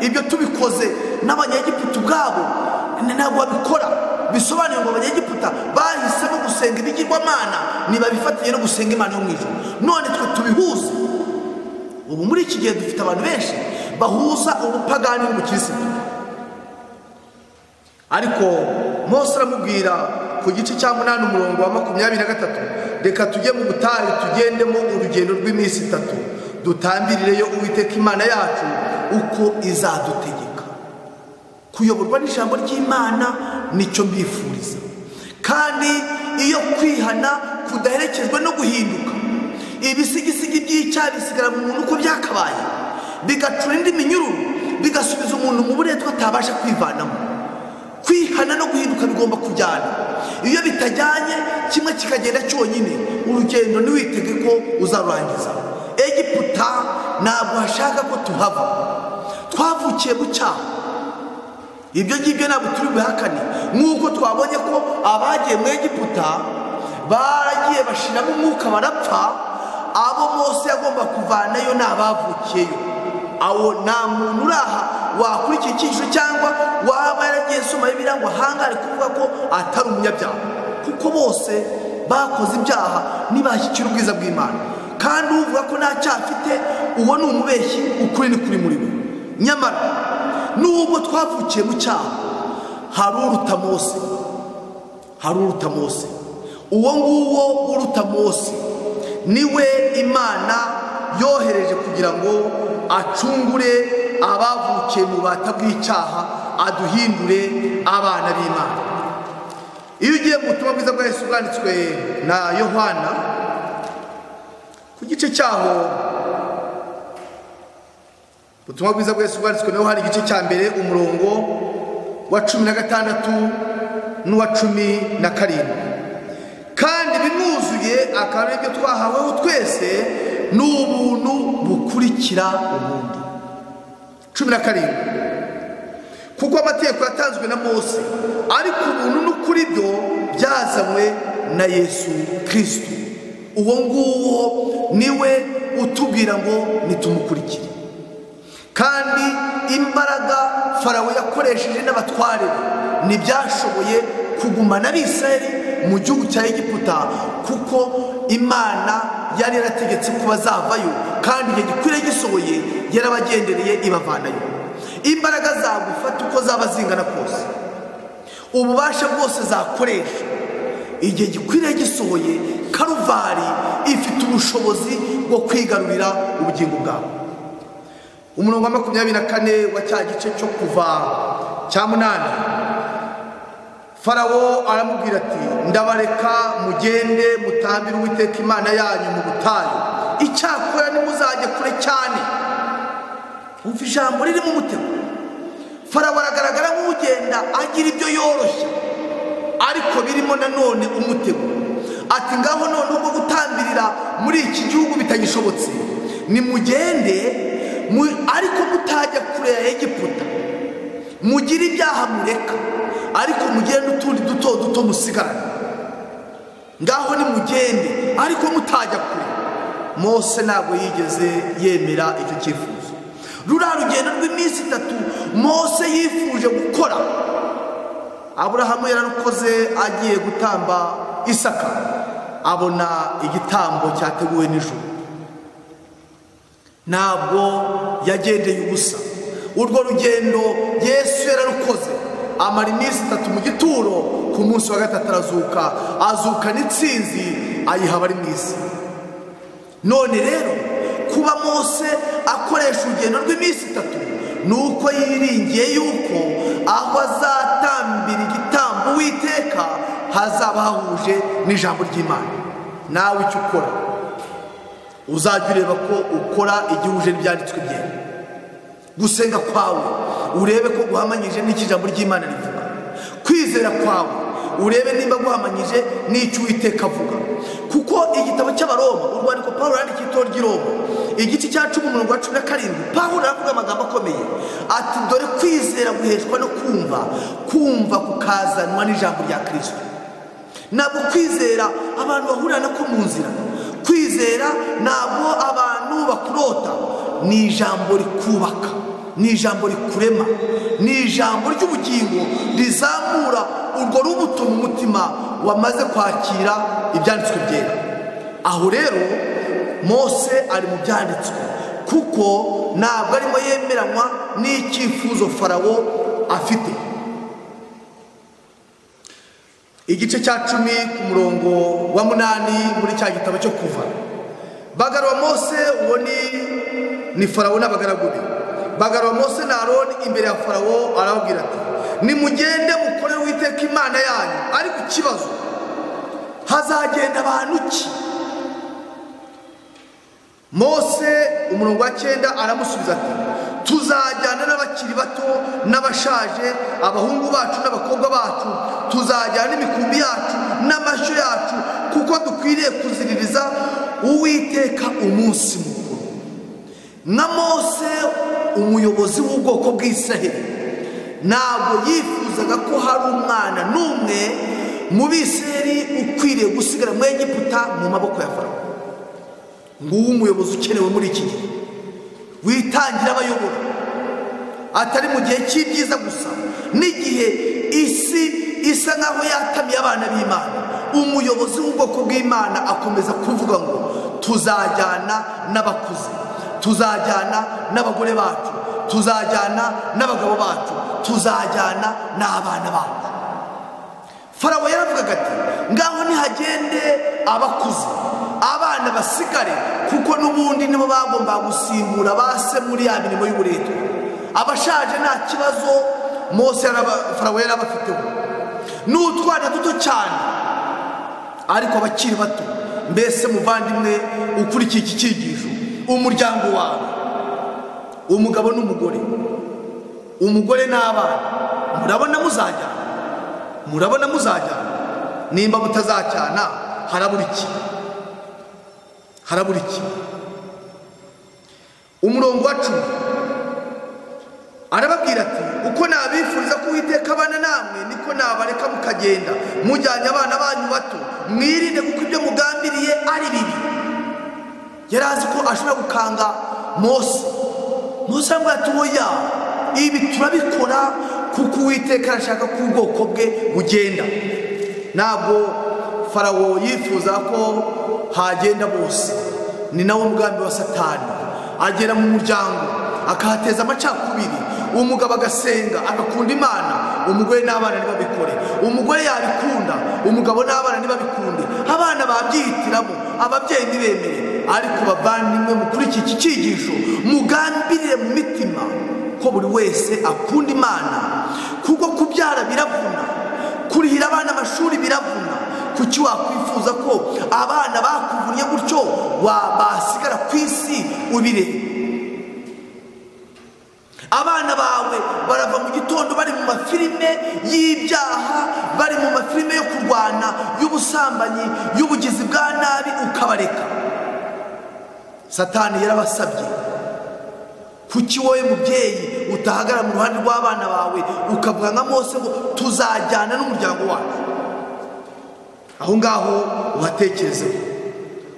ibyo tubikoze n'abanyegiputa ubwabo ntabwo babikora. Bisobanuye ngo abanyegiputa bahisemo gusenga ibigirwamana ntibabifatiye no gusenga Imana yo mu ijuru, none twe tubihuze. Ubu muri iki gihe dufite abantu benshi bahuza ubupagani n'ubukirisitu. Ariko Mose aramubwira ku gice cya 8 umurongo wa 23, reka tujye mu butayu tugendemo urugendo rw'iminsi 3 dutambirireyo Uwiteka Imana yacu uko izadutegeka. Kuyoborwa n'ijambo ry'Imana nicyo mbifuriza. Kandi iyo kwihana kudaherekejwe no guhinduka, ibisigisigi by'icyaha bisigara mu muntu uko byakabaye, bigacura indi minyururu, bigasubiza umuntu mu buretwa atabasha kwivanamo. Kwihana no guhinduka bigomba kujyana. Iyo bitajyanye kimwe kikagenda cyonyine, urugendo ntiwitege ko uzarurangiza. Egiputa ntabwo hashaka ko tuhava, twavukiye mu cyaha. Ibyo ngibyo ntabwo turi bihakane, nk'uko twabonye ko abagiye mu Egiputa baragiye bashiramo umwuka barapfa. Abo Mose yagomba kuvanayo ni abavukiyeyo. Awo nta muntu uraha wakurikiye icyigisho cyangwa waba yaragiye soma Bibiliya ngo ahangare kuvuga ko atari umunyabyaha, kuko bose bakoze ibyaha ntibashyikira ubwiza bw'Imana. Kandi uvuga ko nta cyaha afite uwo ni umubeshyi, ukuri ni kuri muri we. Nyamara nubwo twavukiye mu cyaha, hari uruta Mose, hari uruta Mose. Uwo nguwo uruta Mose niwe Imana yohereje kugira ngo acungure abavukiye mu bubata bw'icyaha, aduhindure abana b'Imana. Iyo ugiye mu butumwa bwiza bwa Yesu bwanditswe na Yohana ku gice cyaho, ubutumwa bwiza bwa Yesu bwanditswe na Yohana igice cya 1 umurongo wa 16 n'uwa 17, kandi bimwuzuye akaba aribyo twahaweho twese n'ubuntu bukurikira ubundi. 17, kuko amategeko yatanzwe na Mose, ariko ubuntu n'ukuri byo byazanywe na Yesu Kristo. Uwo nguwo niwe utubwira ngo nitumukurikire. Kandi imbaraga Farawo yakoresheje n'abatware be ntibyashoboye kugumana Abisirayeli mu gihugu cya Egiputa, kuko Imana yari yarategetse ko bazavayo, kandi igihe gikwiriye gisohoye yarabagendereye ibavanayo. Imbaraga zagufata uko zaba zingana kose, ububasha bwose zakoresha, igihe gikwiriye gisohoye, Karuvari ifite ubushobozi bwo kwigarurira ubugingo bwawe. Umurongo wa 24 wa cya gice cyo kuva cya 8, Farawo aramubwira ati ndabareka mugende mutambire Uwiteka Imana yanyu mu butayu, icyakora ntimuzajye kure cyane. Umva ijambo ririmo umutego. Farawo aragaragara nk'ugenda agira ibyo yoroshya, ariko birimo nanone umutego. Ati ngaho none ubwo gutambirira muri iki gihugu bitagishobotse, nimugende ariko mutajya kure ya Egiputa, mugire ibyaha mureka, ariko mugire n'utundi duto duto musigarane. Ngaho nimugende ariko mutajya kure. Mose ntabwo yigeze yemera icyo cyifuzo. Ruriya rugendo rw'iminsi 3 Mose yifuje gukora, Aburahamu yararukoze agiye gutamba Isaka, abona igitambo cyateguwe n'ijuru. Ntabwo yagendeye ubusa. Urwo rugendo Yesu yararukoze, amara iminsi 3 mu gituro, ku munsi wa 3 arazuka, azukana intsinzi ayiha abari mu isi. None rero kuba Mose akoresha urugendo rw'iminsi 3 ni uko yiringiye yuko aho azatambira igitambo Uwiteka hazaba hahuje n'ijambo ry'Imana. Nawe icyo ukora uzajya ureba ko ukora igihuje n'ibyanditswe byera. Gusenga kwawe urebe ko guhamanyije n'icyo ijambo ry'Imana rivuga. Kwizera kwawe urebe nimba guhamanyije n'icyo Uwiteka avuga. Kuko igitabo cy'Abaroma, urwandiko Pawulo yandikiye itorero ry'i Roma, igice cya 10 umurongo wa 17, Pawulo aravuga amagambo akomeye ati dore kwizera guheshwa no kumva, kumva kukazanwa n'ijambo rya Kristo. Ntabwo kwizera abantu bahurira nako mu nzira. Kwizera ntabwo abantu bakurota, ni ijambo rikubaka, ni ijambo rikurema, ni ijambo ry'ubugingo rizamura urwo rubuto mu mutima wamaze kwakira ibyanditswe byera. Aho rero Mose ari mu byanditswe, kuko ntabwo arimo yemeranywa n'icyifuzo Farawo afite. Igice cya 10 ku murongo wa 8 muri cya gitabo cyo Kuva. Bagarura Mose, uwo ni Farawo n'abagaragu be. Bagarura Mose na Aroni imbere ya Farawo, arababwira ati: nimugende mukorere Uwiteka Imana yanyu. Ariko ikibazo, hazagenda abantu ki? Mose umurongo wa 9 aramusubiza ati: tuzajyana n'abakiri bato n'abashaje, abahungu bacu n'abakobwa bacu, tuzajyana n'imikumbi yacu n'amashyo yacu, kuko dukwiriye kuziririza Uwiteka umunsi mukuru. Na Mose umuyobozi w'ubwoko bw'Isiraheli ntabwo yifuzaga ko hari umwana n'umwe mu Bisiraheli ukwiriye gusigara mu Egiputa mu maboko ya Farawo. Nguwo umuyobozi ukenewe muri iki gihe, witangira abayobora, atari mu gihe cy'ibyiza gusa, n'igihe isi isa nkaho yatamiye abana b'Imana. Umuyobozi w'ubwoko bw'Imana akomeza kuvuga ngo tuzajyana n'abakuze, tuzajyana n'abagore bacu, tuzajyana n'abagabo bacu, tuzajyana n'abana bacu. Farawo yaravugaga ati: ngaho nihagende abakuze, abana basigare, kuko n'ubundi nibo bagomba gusimbura base muri ya mirimo y'uburetwa. Abashaje nta kibazo Mose Farawo yarabafiteho, n'utwana duto cyane, ariko abakiri bato. Mbese muvandimwe ukurikiye iki cyigisho, umuryango wawe, umugabo n'umugore, umugore n'abana, murabona muzajyana? Murabona muzajyana? Nimba mutazacyana harabura iki? Harabura iki? Umurongo wa 10 arababwira ati: uko nabifuriza ko Uwiteka abana namwe, niko nabareka mukagenda mujyanye abana banyu bato, mwirinde kuko ibyo mugambiriye ari bibi. Yari azi ko ashobora gukanga Mose. Mose aramubwira ati: oya, ibi turabikora kuko Uwiteka arashaka ko ubwoko bwe bugenda. Ntabwo Farawo yifuza ko hagenda bose, ni nawo mugambi wa Satani. Agera mu muryango akahateza amacakubiri, umugabo agasenga agakunda Imana, umugore n'abana ntibabikore, umugore yabikunda, umugabo n'abana ntibabikunde, abana babyihitiramo, ababyeyi ntibemere. Ariko bavandimwe, mukuri iki cyigisho, mugambirire mu mitima ko buri wese akunda Imana, kuko kubyara biravuna, kurihira abana amashuri biravuna. Kuki wakwifuza ko abana bakuvunnye gutyo basigara ku isi ubireba? Abana bawe barava mu gitondo bari mu mafilime y'ibyaha, bari mu mafilime yo kurwana, y'ubusambanyi, y'ubugizi bwa nabi, ukabareka. Satani yarabasabye. Kuki wowe mubyeyi utahagarara mu ruhande rw'abana bawe ukavuga nka Mose ngo tuzajyana n'umuryango wacu? Aho ngaho uhatekerezeho,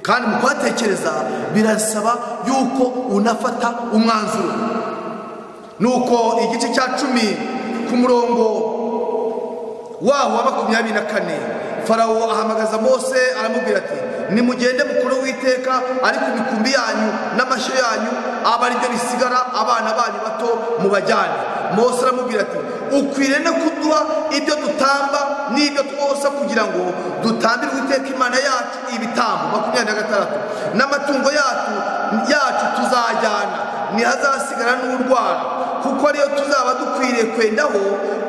kandi mu kuhatekereza birasaba yuko unafata umwanzuro. Nuko igice cya 10 ku murongo waho wa 24, Farawo ahamagaza Mose aramubwira ati: nimugende mukuru Uwiteka, ariko imikumbi yanyu n'amashyo yanyu aba ari byo bisigara, abana banyu bato mubajyane. Mose aramubwira ati: ukwiriye no kuduha ibyo dutamba n'ibyo twosa, kugira ngo dutambire Uwiteka Imana yacu ibitambo. 26 n'amatungo yacu tuzajyana, ntihazasigara n'urwara, kuko ariyo tuzaba dukwiriye kwendaho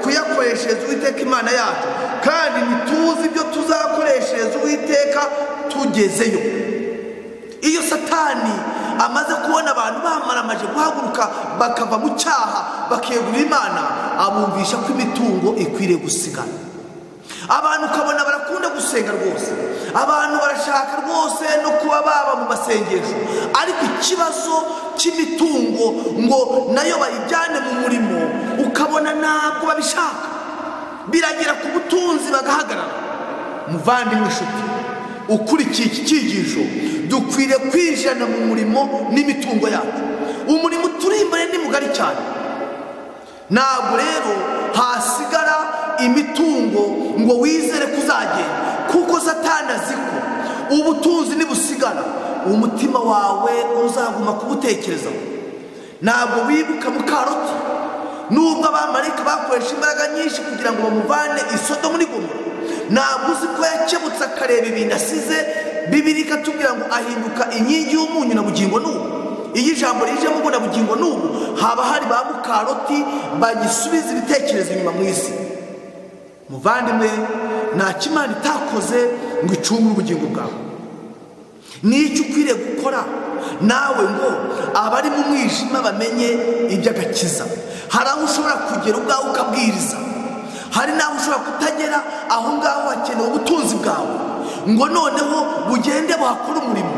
kuyakoreshereza Uwiteka Imana yacu, kandi ntituzi ibyo tuzakoreshereza Uwiteka tugezeyo. Iyo Satani amaze kubona abantu bamaramaje guhaguruka bakava mu cyaha bakegurira Imana, abumvisha ko imitungo ikwiriye gusigara. Abantu ukabona barakunda gusenga rwose, abantu barashaka rwose no kuba baba mu masengesho, ariko ikibazo cy'imitungo ngo nayo bayijyane mu murimo ukabona ntabwo babishaka, biragera ku butunzi bagahagarara. Muvandimwe inshuti ukurikiye iki cyigisho, dukwiriye kwinjirana mu murimo n'imitungo yacu. Umurimo turi imbere ni mugari cyane, ntabwo rero hasigara imitungo ngo wizere kuzagenda, kuko Satani azi ko ubutunzi nibusigara umutima wawe uzaguma kubutekerezaho. Ntabwo wibuka mukaroti, nubwo abamarayika bakoresha imbaraga nyinshi kugira ngo bamuvane i Sodomu n'i Gomora, ntabwo uzi ko yakebutse akareba ibintu asize. Bibiliya ikatubwira ngo ahinduka inkingi y'umunyu na bugingo n'ubu. Iyo ijambo rijemo ngo na bugingo n'ubu, haba hari ba mukaroti bagisubiza ibitekerezo inyuma mu isi. Muvandimwe, nta kimana itakoze ngo icungure ubugingo bwawe. N'icyo ukwiriye gukora nawe ngo abari mu mwijima bamenye iby'agakiza. Hari aho ushobora kugera ubwawe ukabwiriza, hari n'aho ushobora kutagera, aho ngaho hakenewe ubutunzi bwawe ngo noneho bugende buhakore umurimo.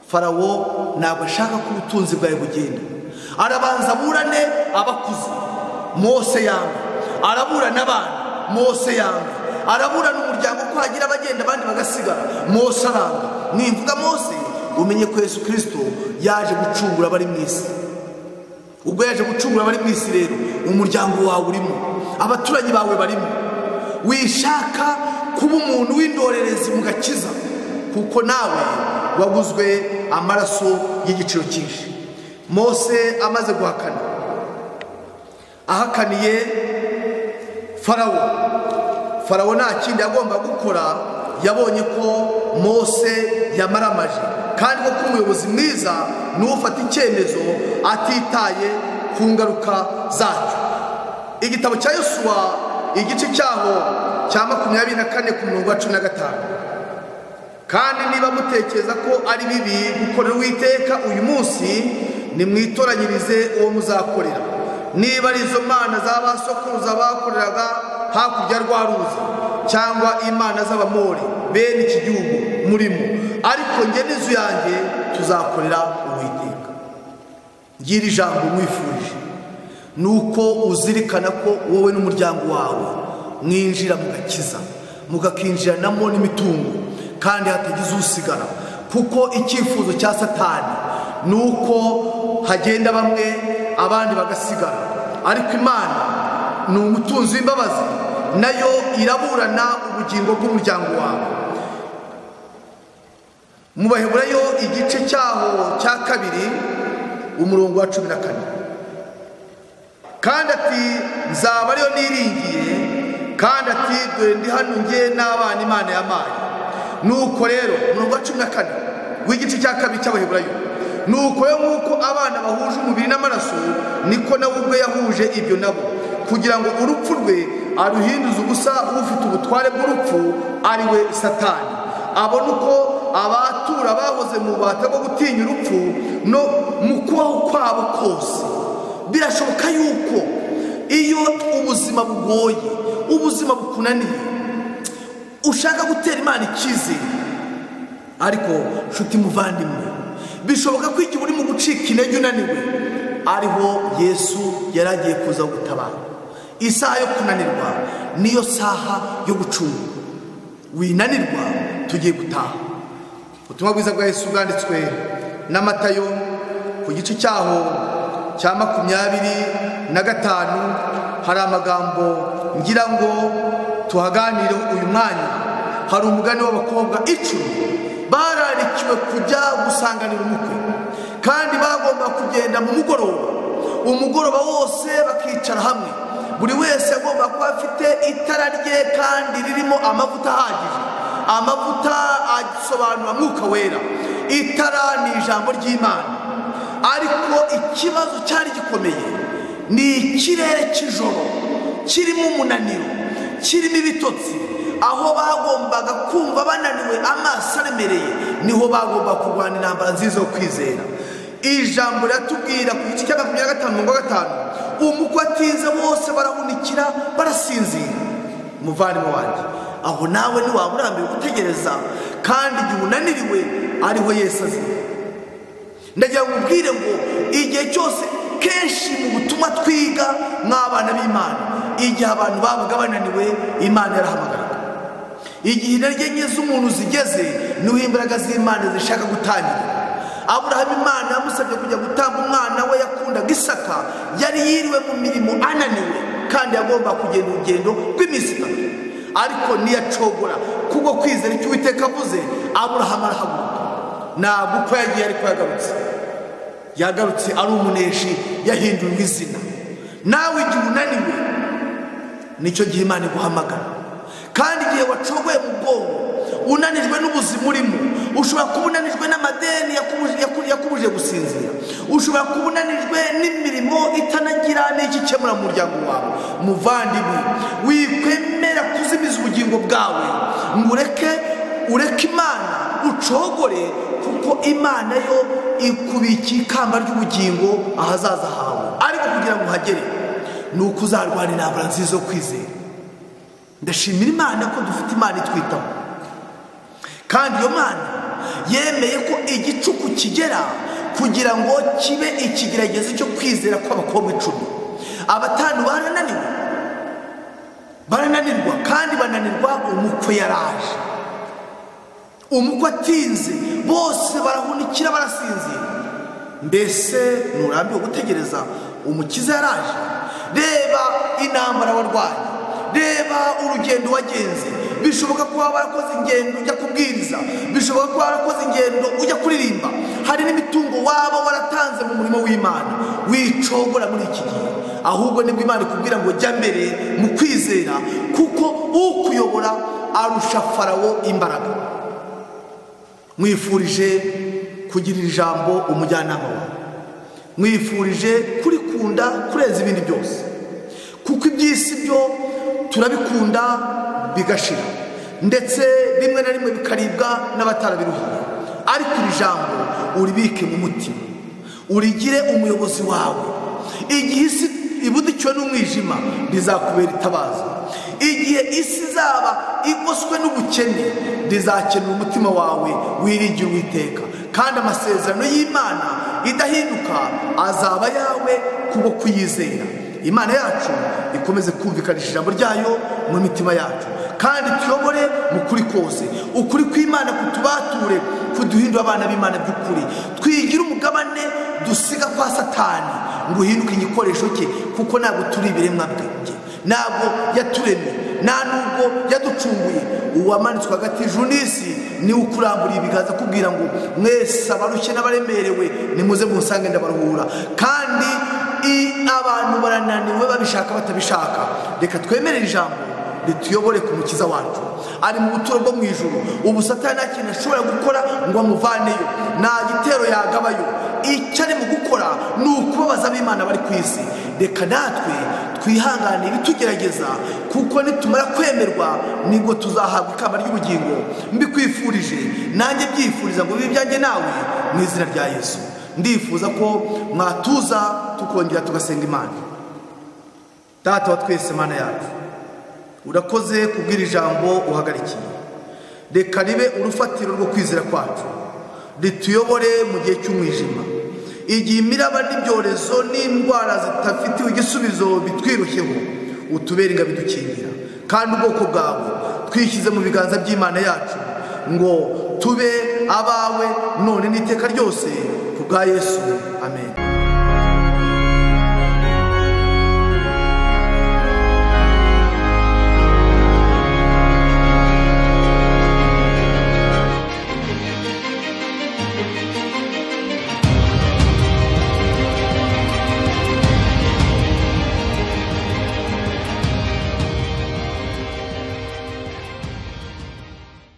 Farawo ntabwo ashaka ko ubutunzi bwawe bugenda, arabanza aburane abakuze, Mose yanga, araburana abana, Mose yanga, araburana umuryango ko hagira abagenda abandi bagasigara, Mose aranga. Nimvuga Mose umenye ko Yesu Kristo yaje gucungura abari mu isi. Ubwo yaje gucungura abari mu isi rero, umuryango wawe urimo, abaturanyi bawe barimo. Wishaka kuba umuntu w'indorerezi mu gakiza, kuko nawe waguzwe amaraso y'igiciro cyinshi. Mose amaze guhakana, ahakaniye Farawo. Farawo nta kindi yagomba gukora, yabonye ko Mose yamaramaje, kandi ko umuyobozi mwiza n'ufata icyemezo atitaye ku ngaruka zacyo. Igitabo cya Yosuwa igice cyaho cya 24 ku murongo wa 15. Kandi niba mutekereza ko ari bibi gukorera Uwiteka uyu munsi, nimwitoranyirize uwo muzakorera. Niba ari izo mana z'abasokuruza bakoreraga hakurya rwa ruzi, cyangwa imana z'Abamori bene iki gihugu murimo, ariko njye n'inzu yanjye tuzakorera Uwiteka. Ngira ijambo mwifurije, nuko uzirikana ko wowe n'umuryango wawe mwinjira mu gakiza, mugakinjiranamo n'imitungo, kandi hatagize usigara. Kuko icyifuzo cya Satani nuko hagenda bamwe abandi bagasigara, ariko Imana ni umutunzi w'imbabazi, nayo iraburana ubugingo bw'umuryango wawe. Mu Baheburayo igice cyaho cya 2 umurongo wa 14. Kandi ati nzaba ariyo niringiye, kandi ati dore ndi hano njye n'abana Imana yampaye. Nuko rero umurongo wa 14 w'igice cya 2 cy'Abaheburayo, nuko rero nk'uko abana bahuje umubiri n'amaraso, niko nawe ubwe yahuje ibyo nabo, kugira ngo urupfu rwe aruhinduze ubusa ufite ubutware bw'urupfu, ari we Satani, abone uko abatura bahoze mu bubata bwo gutinya urupfu no mu kubaho kwabo kose. Birashoboka yuko iyo ubuzima bugoye, ubuzima bukunaniye, ushaka gutera Imana icyizere, ariko nshuti muvandimwe, bishoboka ko igihe uri mu gucika intege unaniwe, ariho Yesu yaragiye kuza gutabara. Isaha yo kunanirwa niyo saha yo gucunga. Winanirwa tugiye gutaha. Ubutumwa bwiza bwa Yesu bwanditswe na Matayo ku gice cyaho cya 25, hari amagambo ngira ngo tuhaganire uyu mwanya. Hari umugani w'abakobwa 10 bararikiwe kujya gusanganira umukwe, kandi bagomba kugenda mu mugoroba. Umugoroba wose bakicara hamwe, buri wese agomba kuba afite itara rye kandi ririmo amavuta ahagije. Amavuta asobanura Mwuka Wera, itara ni ijambo ry'Imana. Ariko ikibazo cyari gikomeye ni ikirere cy'ijoro kirimo umunaniro, kirimo ibitotsi, aho bagombaga kumva bananiwe, amaso aremereye, niho bagomba kurwana intambara nziza yo kwizera. Ijambo riratubwira ku gice cya 25:5, umukwe atinze bose barahunikira barasinzira. Muvandimwe wanjye, aho nawe ntiwaba urambiwe gutegereza, kandi igihe unaniriwe ariho Yesu azi. Ndagira ngo ubwire ngo igihe cyose, kenshi mu butumwa twiga mw'abana b'Imana, igihe abantu babaga bananiwe, Imana yarahamagaraga. Igihe intege nke z'umuntu zigeze niho imbaraga z'Imana zishaka gutangira. Aburahamu Imana yamusabye kujya gutamba umwana we yakundaga Isaka, yari yiriwe mu mirimo ananiwe kandi yagomba kugenda urugendo rw'iminsi itatu, ariko ntiyacogora kubwo kwizera icyo Uwiteka avuze. Aburahamu arahaguruka, ntabwo uko yagiye ariko yagarutse, yagarutse ari umuneshi, yahinduriwe izina. Nawe igihe unaniwe nicyo gihe Imana iguhamagara. Kandi igihe wacogoye mu bwonko, unanijwe n'ubuzima urimo, ushobora kuba unanijwe n'amadeni yakubuje gusinzira, ushobora kuba unanijwe n'imirimo itanagira n'icyo ikemura mu muryango wawe. Muvandimwe, wikwemera kuzimiza ubugingo bwawe ngo ureke Imana ucogore, kuko Imana yo ikubikiye ikamba ry'ubugingo ahazaza hawe. Ariko kugira ngo uhagere ni uko uzarwana intambara nziza yo kwizera. Ndashimira Imana ko dufite Imana itwitaho, kandi iyo Mana yemeye ko igicuku kigera kugira ngo kibe ikigeragezo cyo kwizera kw'abakobwa 10. Abatanu barananiwe, barananirwa, kandi bananirwa umukwe yaraje. Umukwe atinze, bose barahunikira barasinzira. Mbese nturambiwe gutegereza umukiza yaraje? Reba intambara warwanye, reba urugendo wagenze. Bishoboka ko waba warakoze ingendo ujya kubwiriza, bishoboka ko warakoze ingendo ujya kuririmba, hari n'imitungo waba waratanze mu murimo w'Imana. Wicogora muri iki gihe, ahubwo nibwo Imana ikubwira ngo jya mbere mu kwizera, kuko ukuyobora arusha Farawo imbaraga. Mwifurije kugirira ijambo umujyanama wawe, mwifurije kurikunda kurenza ibindi byose, kuko iby'isi byo turabikunda bigashira, ndetse rimwe na rimwe bikaribwa n'abatarabiruhiye. Ariko iri jambo uribike mu mutima, urigire umuyobozi wawe. Igihe isi ibudikiwe n'umwijima rizakubera itabaza, igihe isi izaba igoswe n'ubukene rizakenera umutima wawe wiringira Uwiteka. Kandi amasezerano y'Imana idahinduka azaba yawe kubwo kuyizera. Imana yacu ikomeze kumvikanisha ijambo ryayo mu mitima yacu, kandi tuyobore mu kuri kose. Ukuri kw'Imana kutubature, kuduhindura abana b'Imana by'ukuri, twigire umugabane dusiga kwa Satani ngo uhinduke igikoresho cye, kuko ntabwo turi ibiremwa bye, ntabwo yaturemye, nta nubwo yaducunguye. Uwamanitswe hagati y'ijuru n'isi niwe ukuramburiye ibiganza akubwira ngo mwese abarushye n'abaremerewe nimuze munsange ndabaruhura. Kandi abantu barananiwe babishaka batabishaka. Reka twemere ijambo rituyobore ku mukiza wacu ari mu buturo bwo mu ijuru. Ubu Satani nta kintu ashobora gukora ngo amuvaneyo, nta gitero yagabayo. Icyo ari mu gukora ni ukubabaza ab'Imana bari ku isi. Reka natwe twihangane ibitugerageza, kuko nitumara kwemerwa nibwo tuzahabwa ikamba ry'ubugingo. Mbikwifurije nanjye byifuriza ngo bibe ibyanjye nawe mu izina rya Yesu. Ndifuza ko mwatuza tukongera tugasenga Imana. Data wa twese, Mana yacu, urakoze kubwira ijambo uhagarikiye. Reka ribe urufatiro rwo kwizera kwacu, rituyobore mu gihe cy'umwijima. Igihe imiraba n'ibyorezo n'indwara zitafitiwe igisubizo bitwirushyeho, utubere ingabo idukingira. Kandi ubwoko bwawe twishyize mu biganza by'Imana yacu ngo tube abawe none n'iteka ryose, ku bwa Yesu, amen.